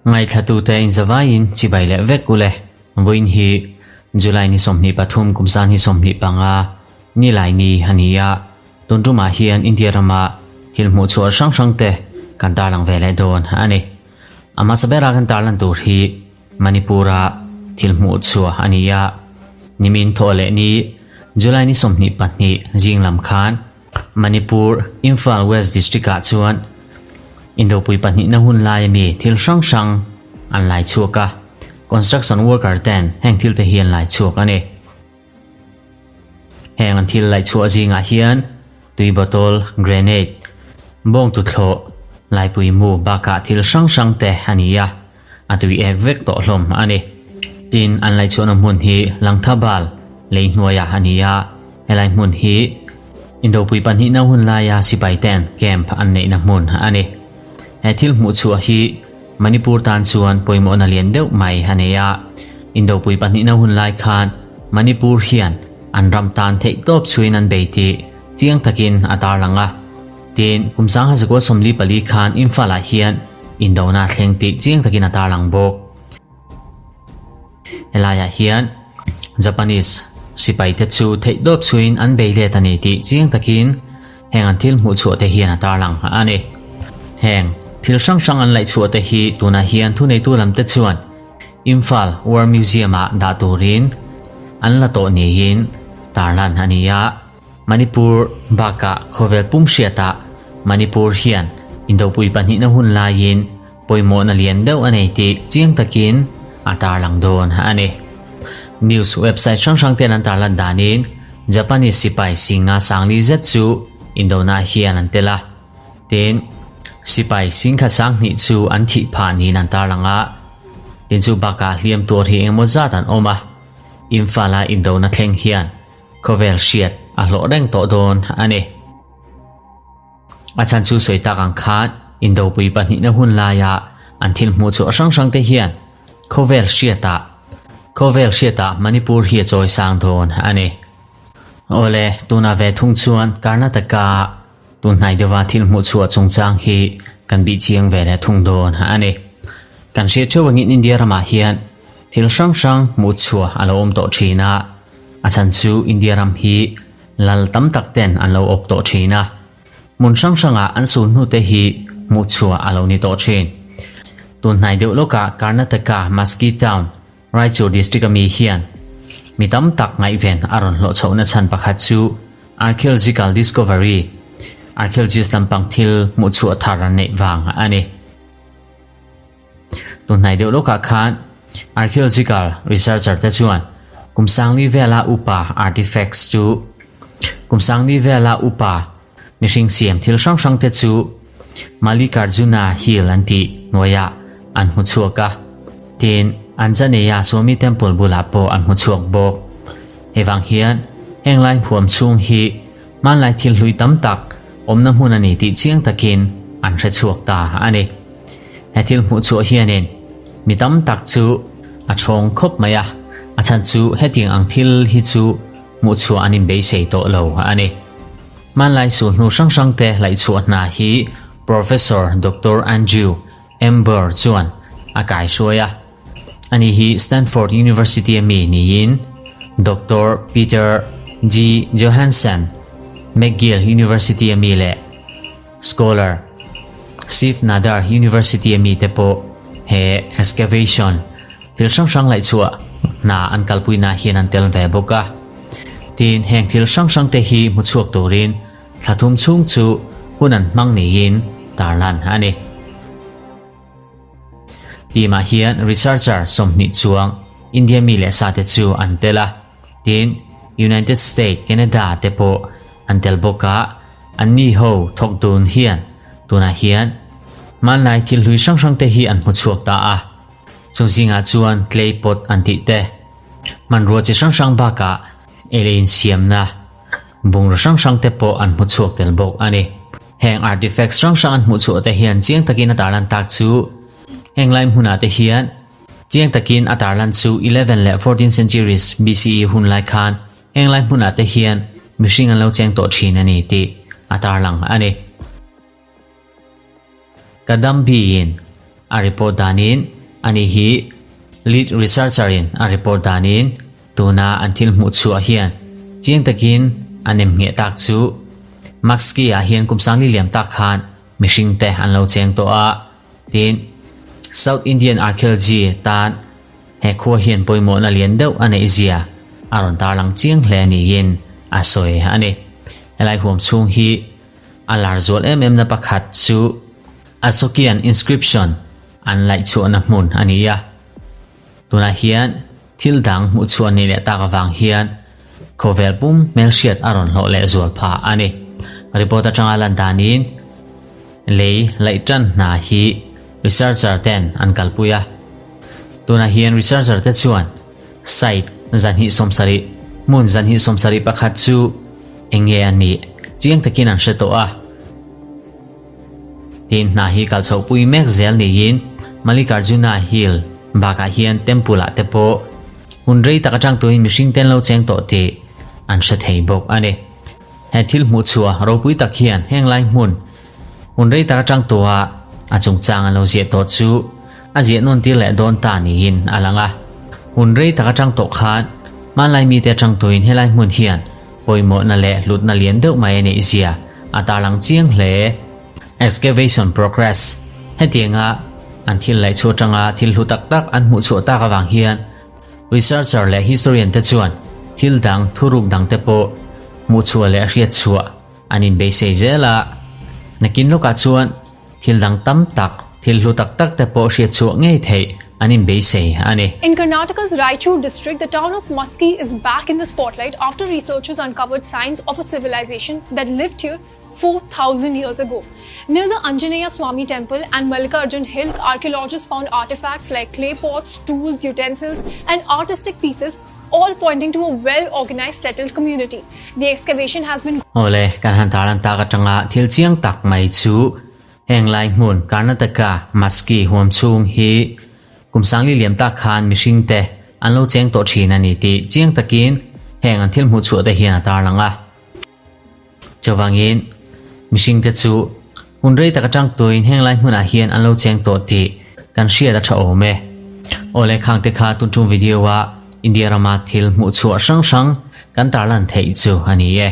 Ngaithlatute inzavaiin chibai leh vek ule. Vawiin hi July ni 23 kum san hi 25 ni lai ni a ni a. Tun tumah hian India rama thil hmuh chhuah hrang hrang te kan tarlang ve leh dawn a ni. A hmasa bera kan tarlan tur hi Manipur-a thil hmuh chhuah a ni a. Nimin thawh leh ni July ni 22 zing lam khan Manipur Imphal West District-ah chuan Indopui pahnihna hun laia mi thil hrang hrang an lai chhuak a, construction worker ten heng thil te hi an lai chhuak a ni. Heng an thil laih chhuah zingah hian tui bottle, grenade, bawng tuthlawh, laipui mu bakah thil hrang hrang te a ni a, a tui ek vek tawh hlawm a ni. Tin, an laih chhuahna hmun hi Langthabal lei hnuaiah a ni a, helai hmun hi Indopui pahnihna hun laia sipai ten camp an neihna hmun a ni. He thil hmuh chhuah hi Manipur tan chuan pawimawhna lian deuh mai a nei a, Indopui pahnihna hun lai khan Manipur hian an ram tan theih tawp chhuin an bei tih chiang takin a tarlang a. Tin, kum 1944 khan Imphal-ah hian indona thleng tih chiang takin a tarlang bawk. Helaiah hian Japanese sipai te chu theih dawp chhuin an bei let a ni tih chiang takin heng an thil hmuh chhuah te hian a tarlang a ni. Heng thil hrang hrang an laih chhuah te hi tunah hian thuneitu lam te chuan Imphal War Museum-ah dah turin an la tawh niin tarlan a ni a. Manipur bakah khawvel pum hriatah Manipur hian Indopui pahnihna hun laiin pawimawhna lian deuh a nei tih chiang takin a tarlang dawn a ni. News website hrang hrang ten an tarlan danin Japanese sipai singa sangli zet chu Indona hian an tel a. Tin, sipai singkhat sanghnih chu an thih phah niin an tarlang a. Tin chu bakah hliam tur hi engemaw zat an awm a. Imphal-a Indona thleng hian Khawvel hriat a hlawh reng tawh dawn a ni. A chhan chu sawi tak ang khan Indopui pahnihna hun laia an thil hmuh chhuah hrang hrang te hian khawvel hriatah khawvel hriatah Manipur hi a chawi sang dawn a ni. Awle, tunah ve thung chuan Karnataka tun hnai deuha thil hmuh chhuah chungchang hi kan bih chiang ve leh thung dawn a ni. Kan hriat theuh angin India ramah hian thil hrang hrang hmuh chhuah a lo awm tawh thin a, a chhan chu India ram hi lal tam tak ten an lo awp tawh thin a, hmun hrang hrangah an sul hnute hi hmuh chhuah a lo ni tawh thin. Tun hnai deuh lawkah Karnataka Maski Town, Raichur District ami hian mi tam tak ngaihven a rawn hlawh chhohna chhan pakhat chu archaeological discovery, archaeologist lampang thil hmuh chhuah thar an neih vang a ni. Tunhnai deuh lawkah khan archaeological researcher te chuan kum sangli vela upa artifacts chu kum sangli vela upa mihring siam thil hrang hrang te chu Mallikarjuna Hill an tih hnuaiah an hmu chhuak a. Tin, Anjaneya Swami Temple bulah pawh an hmu chhuak bawk. Hei vang hian heng lai huam chhung hi hmanlai thil hlui tam tak awmna hmun a ni tih chiang takin an hre chhuak ta a ni. He thil hmuh chhuah hianin mi tam tak chu a chhawng khawp mai a, a chhan chu hetiang ang thil hi chu hmuh chhuah an inbeisei tawh lo a ni. Hmanlai sulhnu hrang hrang te hlaih chhuah hna hi Professor Doctor Andrew Ember chuan a kaihruai a. Ani hi Stanford University a mi niin Doctor Peter G. Johansen, McGill University a mi leh Scholar, Shiv Nadar University a mite pawh he excavation thil hrang hrang laih chhuah hna an kalpuina hian an tel ve bawk a. Tin, heng thil hrang hrang te hi hmu chhuak turin thla thum chhung chu hun an hmang niin tarlan a ni. Team ah hian researcher 20 chuang India mi leh sa te chu an tel a. Tin, United State, Canada te pawh an tel bawk a. Anni ho thawk dun hian tunah hian hmanlai thil hlui hrang hrang te hi an hmu chhuak ta a, chung zingah chuan clay pot an tih te, hmanrua chi hrang hrang bakah ei leh insiamna bungraw hrang hrang te pawh an hmu chhuak tel bawk a ni. Heng artifacts hrang hrang an hmuh chhuah te hian chiang takin a tarlan tak chu heng lai hmunah te hian chiang takin a tarlan chu 11 leh 14 centuries BCE hun lai khan Heng lai hmunah te hian mihring an lo cheng tawh thin a ni tih a tarlang a ni. Kadambi-in a report danin ani hi lead researcher-in a report danin tuna an thil hmuh chhuah hian chiang takin a nem ngheh tak chu Maski-ah hian kum sangli liam tak khan mihring te an lo cheng tawh a, tin South Indian Archaeology tan he khua hian pawimawhna lian deuh a neih zia a rawn tarlang chiang hle niin a sawi a ni. Helai huam chhung hi a lar zual em em na pakhat chu Asokian inscription an laih chhuahna hmun a ni a, tunah hian thil dang hmuh chhuah ni leh tak avang hian khawvel pum hmelhriat a rawn hlawh leh zual phah a ni. Report atanga lan danin lei laih tan hna hi researcher ten an kalpui a, tunah hian researcher te chuan Site 270, hmun 271 chu eng nge a nih chiang takin an hre tawh a. Tin, hna hi kal chhoh pui mek zel niin Mallikarjuna Hill bakah hian temple ah te pawh hun rei tak atang tuin mihring ten lo cheng tawh tih an hre thei bawk a ni. He thil hmuh chhuah ropui tak hian heng lai hmun Hun rei tak atang tawha a chungchang an lo ziah tawh chu a ziah nawn tir leh dawn ta niin a lang a. Hun rei tak atang tawh khan hmanlai mite atang tawhin helai hmun hian pawimawhna leh hlutna lian deuh mai a neih zia a tarlang chiang hle. Excavation progress Hetianga an thil laih chhuah atanga thil hlu tak tak an hmuh chhuah tak avang hian researcher leh historian te chuan thil dang thuruk dang te pawh hmuh chhuah leh hriat chhuah An inbeisei zel a, nakin lawkah chuan thil dang tam tak, thil hlu tak tak te pawh hriat chhuah ngei theih an inbeisei a ni. In Karnataka's Raichur district, the town of Maski is back in the spotlight after researchers uncovered signs of a civilization that lived here 4,000 years ago. Near the Anjaneya Swami temple and Mallikarjun Hill, archaeologists found artifacts like clay pots, tools, utensils, and artistic pieces all pointing to a well-organized settled community. The excavation has been Awle, kan han tarlan tak atanga thil chiang tak mai chu heng lai hmun Karnataka Maski huam chhung hi kum sangli liam tak khan mihring te an lo cheng tawh thin a ni tih chiang takin heng an thil hmuh chhuah te hian a tarlang a. Chuvangin, mihringte chu hun rei tak atang tuin heng lai hmunah hian an lo cheng tawh tih kan hriat a tha awm e. Awle khangte kha tun tum video a India rama thil hmuh chhuah hrang hrang kan tarlan theih chu a ni e.